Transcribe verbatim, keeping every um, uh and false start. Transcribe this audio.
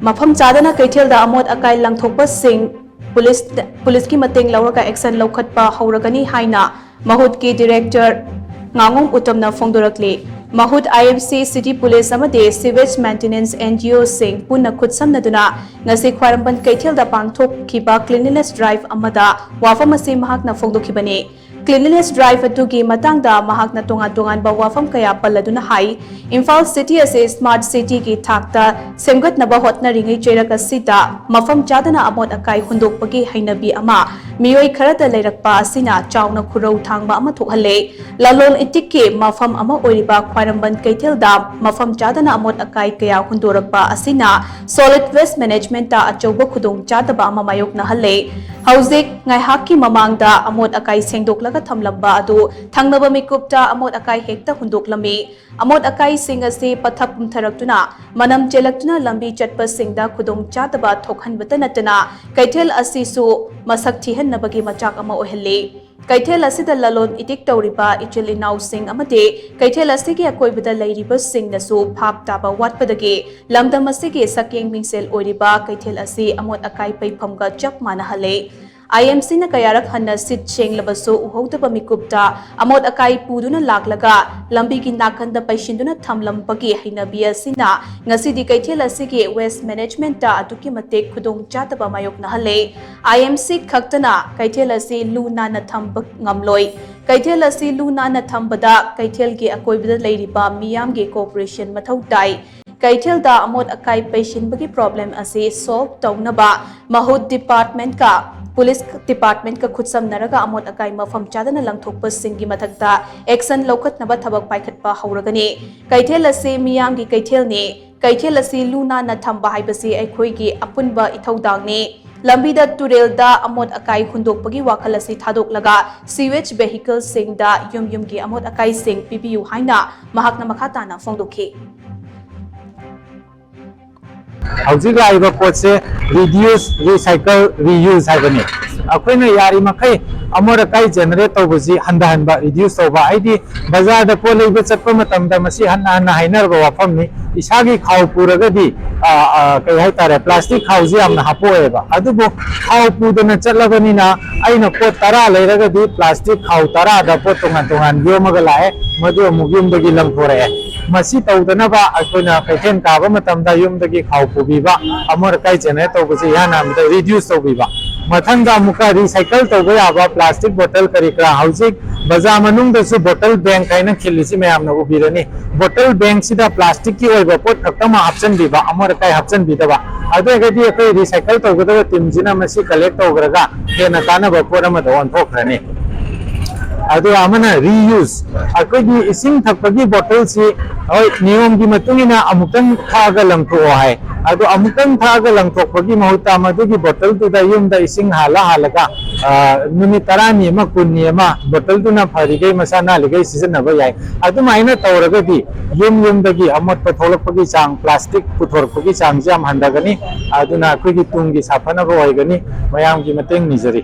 ꯃꯐꯝ ꯆꯥꯗꯅ ꯀꯩꯊꯦꯜꯗ ꯑꯃꯣꯠ ꯑꯀꯥꯏ ꯂꯪꯊꯣꯛꯄꯁꯤꯡ ꯄꯨꯂꯤꯁ ꯄꯨꯂꯤꯁꯀꯤ ꯃꯇꯦꯡ ꯂꯧꯔꯒ action ꯂꯧꯈꯠꯄ ꯍꯧꯔꯒꯅꯤ ꯍꯥꯏꯅ ꯃꯍꯨꯠꯀꯤ director ꯉꯥꯉꯣꯝ ꯎꯇꯝꯅ ꯐꯣꯡꯗꯣꯔꯛꯂꯤ꯫ ꯃꯍꯨꯠ, I M C, city police ꯑꯃꯗꯤ sewage maintenance N G O ꯁꯤꯡ ꯄꯨꯟꯅ ꯈꯨꯠꯁꯝꯅꯗꯨꯅ ꯉꯁꯤ ꯈ꯭ꯋꯥꯏꯔꯝꯕꯟ ꯀꯩꯊꯦꯜꯗ ꯄꯥꯡꯊꯣꯛꯈꯤꯕ cleanliness drive ꯑꯃꯗ ꯋꯥꯐꯝ ꯑꯁꯤ ꯃꯍꯥꯛꯅ ꯐꯣꯡꯗꯣꯛꯈꯤꯕꯅꯤ꯫ Cleanliness drive ꯑꯗꯨꯒꯤ ꯃꯇꯥꯡꯗ ꯃꯍꯥꯛꯅ ꯇꯣꯉꯥꯟ ꯇꯣꯉꯥꯟꯕ ꯋꯥꯐꯝ ꯀꯌꯥ ꯄꯜꯂꯗꯨꯅ ꯍꯥꯏ, ꯏꯝꯐꯥꯜ city ꯑꯁꯤ smart cityꯒꯤ ꯊꯥꯛꯇ ꯁꯦꯝꯒꯠꯅꯕ ꯍꯣꯠꯅꯔꯤꯉꯩ ꯆꯩꯔꯛ ꯑꯁꯤꯗ ꯃꯐꯝ ꯆꯥꯗꯅ ꯑꯃꯣꯠ ꯑꯀꯥꯏ ꯍꯨꯟꯗꯣꯛꯄꯒꯤ ꯍꯩꯅꯕꯤ ꯑꯃ ꯃꯤꯑꯣꯏ ꯈꯔꯗ ꯂꯩꯔꯛꯄ ꯑꯁꯤꯅ ꯆꯥꯎꯅ ꯈꯨꯔꯧ ꯊꯥꯡꯕ ꯑꯃ ꯊꯣꯛꯍꯜꯂꯦ꯫ ꯂꯂꯣꯟ ꯏꯇꯤꯛꯀꯤ ꯃꯐꯝ ꯑꯃ ꯑꯣꯏꯔꯤꯕ ꯈ꯭ꯋꯥꯏꯔꯝꯕꯟ ꯀꯩꯊꯦꯜꯗ ꯃꯐꯝ ꯆꯥꯗꯅ ꯑꯃꯣꯠ ꯑꯀꯥꯏ ꯀꯌꯥ ꯍꯨꯟꯗꯣꯔꯛꯄ ꯑꯁꯤꯅ solid waste managementꯇ ꯑꯆꯧꯕ ꯈꯨꯗꯣꯡꯆꯥꯗꯕ ꯑꯃ ꯃꯥꯌꯣꯛꯅꯍꯜꯂꯦ꯫ ꯍꯧꯖꯤꯛ ꯉꯥꯏꯍꯥꯛꯀꯤ ꯃꯃꯥꯡꯗ ꯑꯃꯣꯠ ꯑꯀꯥꯏ ꯁꯦꯡꯗꯣꯛꯂꯒ ꯊꯝꯂꯝꯕ ꯑꯗꯨ ꯊꯪꯅꯕ ꯃꯤꯀꯨꯞꯇ ꯑꯃꯣꯠ ꯑꯀꯥꯏ ꯍꯦꯛꯇ ꯍꯨꯟꯗꯣꯛꯂꯝꯃꯤ꯫ ꯑꯃꯣꯠ ꯑꯀꯥꯏꯁꯤꯡ ꯑꯁꯤ ꯄꯠꯊꯛ ꯄꯨꯝꯊꯔꯛꯇꯨꯅ ꯃꯅꯝ ꯆꯦꯜꯂꯛꯇꯨꯅ ꯂꯝꯕꯤ ꯆꯠꯄꯁꯤꯡꯗ ꯈꯨꯗꯣꯡꯆꯥꯗꯕ ꯊꯣꯛꯍꯟꯕꯇ ꯅꯠꯇꯅ ꯀꯩꯊꯦꯜ ꯑꯁꯤꯁꯨ ꯃꯁꯛ ꯊꯤꯍꯟꯅꯕꯒꯤ ꯃꯆꯥꯛ ꯑꯃ ꯑꯣꯏꯍꯜꯂꯤ꯫ ꯀꯩꯊꯦꯜ ꯑꯁꯤꯗ ꯂꯂꯣꯟ ꯏꯇꯤꯛ ꯇꯧꯔꯤꯕ ꯏꯆꯤꯜ ꯏꯅꯥꯎꯁꯤꯡ ꯑꯃꯗꯤ ꯀꯩꯊꯦꯜ ꯑꯁꯤꯒꯤ ꯑꯀꯣꯏꯕꯗ ꯂꯩꯔꯤꯕꯁꯤꯡꯅꯁꯨ ꯚꯥꯞ ꯇꯥꯕ ꯋꯥꯠꯄꯗꯒꯤ ꯂꯝꯗꯝ ꯑꯁꯤꯒꯤ ꯁꯛꯌꯦꯡ ꯃꯤꯡꯁꯦꯜ ꯑꯣꯏꯔꯤꯕ ꯀꯩꯊꯦꯜ ꯑꯁꯤ ꯑꯃꯣꯠ ꯑꯀꯥꯏ ꯄꯩꯐꯝꯒ ꯆꯞ ꯃꯥꯟꯅꯍꯜꯂꯦ꯫ I M Cꯅ ꯀꯌꯥꯔꯛ ꯍꯟꯅ ꯁꯤꯠ ꯁꯦꯡꯂꯕꯁꯨ ꯎꯍꯧꯗꯕ ꯃꯤꯀꯨꯞꯇ ꯑꯃꯣꯠ ꯑꯀꯥꯏ ꯄꯨꯗꯨꯅ ꯂꯥꯛꯂꯒ ꯂꯝꯕꯤꯒꯤ ꯅꯥꯀꯟꯗ ꯄꯩꯁꯤꯟꯗꯨꯅ ꯊꯝꯂꯝꯕꯒꯤ ꯍꯩꯅꯕꯤ ꯑꯁꯤꯅ ꯉꯁꯤꯗꯤ ꯀꯩꯊꯦꯜ ꯑꯁꯤꯒꯤ waste managementꯇ ꯑꯗꯨꯛꯀꯤ ꯃꯇꯤꯛ ꯈꯨꯗꯣꯡꯆꯥꯗꯕ ꯃꯥꯌꯣꯛꯅꯍꯜꯂꯦ꯫ I M C ꯈꯛꯇꯅ ꯀꯩꯊꯦꯜ ꯑꯁꯤ ꯂꯨ ꯅꯥꯟꯅ ꯊꯝꯕ ꯉꯝꯂꯣꯏ꯫ ꯀꯩꯊꯦꯜ ꯑꯁꯤ ꯂꯨ ꯅꯥꯟꯅ ꯊꯝꯕꯗ ꯀꯩꯊꯦꯜꯒꯤ ꯑꯀꯣꯏꯕꯗ ꯂꯩꯔꯤꯕ ꯃꯤꯌꯥꯝꯒꯤ cooperation ꯃꯊꯧ ꯇꯥꯏ꯫ ꯀꯩꯊꯦꯜꯗ ꯑꯃꯣꯠ ꯑꯀꯥꯏ ꯄꯩꯁꯤꯟꯕꯒꯤ problem ꯑꯁꯤ solve ꯇꯧꯅꯕ ꯃꯍꯨꯠ departmentꯀ police departmentꯀ ꯈꯨꯠꯁꯝꯅꯔꯒ ꯑꯃꯣꯠ ꯑꯀꯥꯏ ꯃꯐꯝ ꯆꯥꯗꯅ ꯂꯪꯊꯣꯛꯄꯁꯤꯡꯒꯤ ꯃꯊꯛꯇ action ꯂꯧꯈꯠꯅꯕ ꯊꯕꯛ ꯄꯥꯏꯈꯠꯄ ꯍꯧꯔꯒꯅꯤ꯫ ꯀꯩꯊꯦꯜ ꯑꯁꯤ ꯃꯤꯌꯥꯝꯒꯤ ꯀꯩꯊꯦꯜꯅꯤ꯫ ꯀꯩꯊꯦꯜ ꯑꯁꯤ ꯂꯨ ꯅꯥꯟꯅ ꯊꯝꯕ ꯍꯥꯏꯕꯁꯤ ꯑꯩꯈꯣꯏꯒꯤ ꯑꯄꯨꯟꯕ ꯏꯊꯧꯗꯥꯡꯅꯤ꯫ ꯂꯝꯕꯤꯗ, ꯇꯨꯔꯦꯜꯗ ꯑꯃꯣꯠ ꯑꯀꯥꯏ ꯍꯨꯟꯗꯣꯛꯄꯒꯤ ꯋꯥꯈꯜ ꯑꯁꯤ ꯊꯥꯗꯣꯛꯂꯒ sewage vehicleꯁꯤꯡꯗ ꯌꯨꯝ ꯌꯨꯝꯒꯤ ꯑꯃꯣꯠ ꯑꯀꯥꯏꯁꯤꯡ ꯄꯤꯕꯤꯌꯨ ꯍꯥꯏꯅ ꯃꯍꯥꯛꯅ ꯃꯈꯥ ꯇꯥꯅ ꯐꯣꯡꯗꯣꯛꯈꯤ꯫ ꯍꯧꯖꯤꯛ ꯂꯥꯛꯏꯕ ꯄꯣꯠꯁꯦ reduce, recycle, reuse ꯍꯥꯏꯕꯅꯤ꯫ ꯑꯩꯈꯣꯏꯅ ꯌꯥꯔꯤꯃꯈꯩ ꯑꯃꯣꯠ ꯑꯀꯥꯏ ꯖꯦꯅꯦꯔꯦꯠ ꯇꯧꯕꯁꯤ ꯍꯟꯊꯍꯟꯕ, ꯔꯤꯗ꯭ꯌꯨꯁ ꯇꯧꯕ꯫ ꯍꯥꯏꯗꯤ ꯕꯖꯥꯔꯗ ꯄꯣꯠ ꯂꯩꯕ ꯆꯠꯄ ꯃꯇꯝꯗ ꯃꯁꯤ ꯍꯟꯅ ꯍꯟꯅ ꯍꯥꯏꯅꯔꯕ ꯋꯥꯐꯝꯅꯤ꯫ ꯏꯁꯥꯒꯤ ꯈꯥꯎ ꯄꯨꯔꯒꯗꯤ, ꯑ, ꯑ, ꯀꯩ ꯍꯥꯏꯇꯥꯔꯦ, ꯄ꯭ꯂꯥꯁꯇꯤꯛ ꯈꯥꯎꯁꯤ ꯌꯥꯝꯅ ꯍꯥꯞꯄꯣꯛꯑꯦꯕ꯫ ꯑꯗꯨꯕꯨ ꯈꯥꯎ ꯄꯨꯗꯅ ꯆꯠꯂꯕꯅꯤꯅ ꯑꯩꯅ ꯄꯣꯠ ꯇꯔꯥ ꯂꯩꯔꯒꯗꯤ ꯄ꯭ꯂꯥꯁꯇꯤꯛ ꯈꯥꯎ ꯇꯔꯥꯗ ꯄꯣꯠ ꯇꯣꯉꯥꯟ ꯇꯣꯉꯥꯟ ꯌꯣꯝꯃꯒ ꯂꯥꯛꯑꯦ, ꯃꯗꯨ ꯑꯃꯨꯛ ꯌꯨꯝꯗꯒꯤ ꯂꯪꯊꯣꯔꯛꯑꯦ꯫ ꯃꯁꯤ ꯇꯧꯗꯅꯕ ꯑꯩꯈꯣꯏꯅ ꯀꯩꯊꯦꯜ ꯀꯥꯕ ꯃꯇꯝꯗ ꯌꯨꯝꯗꯒꯤ ꯈꯥꯎ ꯄꯨꯕꯤꯕ, ꯑꯃꯣꯠ ꯑꯀꯥꯏ ꯖꯦꯅꯦꯔꯦꯠ ꯇꯧꯕꯁꯤ ꯏꯍꯥꯟ ꯍꯥꯟꯕꯗ ꯔꯤꯗ꯭ꯌꯨꯁ ꯇꯧꯕꯤꯕ꯫ ꯃꯊꯪꯗ ꯑꯃꯨꯛꯀ ꯔꯤꯁꯥꯏꯀꯜ ꯇꯧꯕ ꯌꯥꯕ ꯄ꯭ꯂꯥꯁꯇꯤꯛ ꯕꯣꯇꯜ ꯀꯔꯤ ꯀꯔꯥ, ꯍꯧꯖꯤꯛ ꯕꯖꯥꯔ ꯃꯅꯨꯡꯗꯁꯨ ꯕꯣꯇꯜ ꯕꯦꯡꯛ ꯍꯥꯏꯅ ꯈꯤꯜꯂꯤꯁꯤ ꯃꯌꯥꯝꯅ ꯎꯕꯤꯔꯅꯤ꯫ ꯕꯣꯇꯜ ꯕꯦꯡꯛꯁꯤꯗ ꯄ꯭ꯂꯥꯁꯇꯤꯛꯀꯤ ꯑꯣꯏꯕ ꯄꯣꯠ ꯈꯛꯇꯃꯛ ꯍꯥꯞꯆꯤꯟꯕꯤꯕ, ꯑꯃꯣꯠ ꯑꯀꯥꯏ ꯍꯥꯞꯆꯤꯟꯕꯤꯗꯕ꯫ ꯑꯗꯨ ꯑꯣꯏꯔꯒꯗꯤ ꯑꯩꯈꯣꯏ ꯔꯤꯁꯥꯏꯀꯜ ꯇꯧꯒꯗꯕ ꯇꯤꯝꯁꯤꯅ ꯃꯁꯤ ꯀꯂꯦꯛ ꯇꯧꯈ꯭ꯔꯒ ꯍꯦꯟꯅ ꯀꯥꯟꯅꯕ ꯄꯣꯠ ꯑꯃꯗ ꯑꯣꯟꯊꯣꯛꯈ꯭ꯔꯅꯤ꯫ ꯑꯗꯨꯒ ꯑꯃꯅ ꯔꯤꯌꯨꯁ꯫ ꯑꯩꯈꯣꯏꯒꯤ ꯏꯁꯤꯡ ꯊꯛꯄꯒꯤ ꯕꯣꯇꯜꯁꯤ, ꯍꯣꯏ, ꯅꯤꯌꯣꯝꯒꯤ ꯃꯇꯨꯡ ꯏꯟꯅ ꯑꯃꯨꯛꯇꯪ ꯊꯛꯑꯒ ꯂꯪꯊꯣꯛꯑꯣ ꯍꯥꯏ꯫ ꯑꯗꯣ ꯑꯃꯨꯛꯇꯪ ꯊꯛꯑꯒ ꯂꯪꯊꯣꯛꯄꯒꯤ ꯃꯍꯨꯠꯇ ꯃꯗꯨꯒꯤ ꯕꯣꯇꯜꯗꯨꯗ ꯌꯨꯝꯗ ꯏꯁꯤꯡ ꯍꯥꯜꯂ ꯍꯥꯜꯂꯒ, ꯑ, ꯅꯨꯃꯤꯠ ꯇꯔꯥꯅꯤ ꯑꯃ, ꯀꯨꯟꯅꯤ ꯑꯃ ꯕꯣꯇꯜꯗꯨꯅ ꯐꯔꯤꯈꯩ, ꯃꯁꯥ ꯅꯥꯜꯂꯤꯈꯩ ꯁꯤꯖꯤꯟꯅꯕ ꯌꯥꯏ꯫ ꯑꯗꯨꯃꯥꯏꯅ ꯇꯧꯔꯒꯗꯤ ꯌꯨꯝ ꯌꯨꯝꯗꯒꯤ ꯑꯃꯣꯠꯄ ꯊꯣꯛꯂꯛꯄꯒꯤ ꯆꯥꯡ, ꯄ꯭ꯂꯥꯁꯇꯤꯛ ꯄꯨꯊꯣꯔꯛꯄꯒꯤ ꯆꯥꯡꯁꯦ ꯌꯥꯝ ꯍꯟꯊꯒꯅꯤ꯫ ꯑꯗꯨꯅ ꯑꯩꯈꯣꯏꯒꯤ ꯇꯨꯡꯒꯤ ꯁꯥꯐꯅꯕ ꯑꯣꯏꯒꯅꯤ꯫ ꯃꯌꯥꯝꯒꯤ ꯃꯇꯦꯡ ꯅꯤꯖꯔꯤ꯫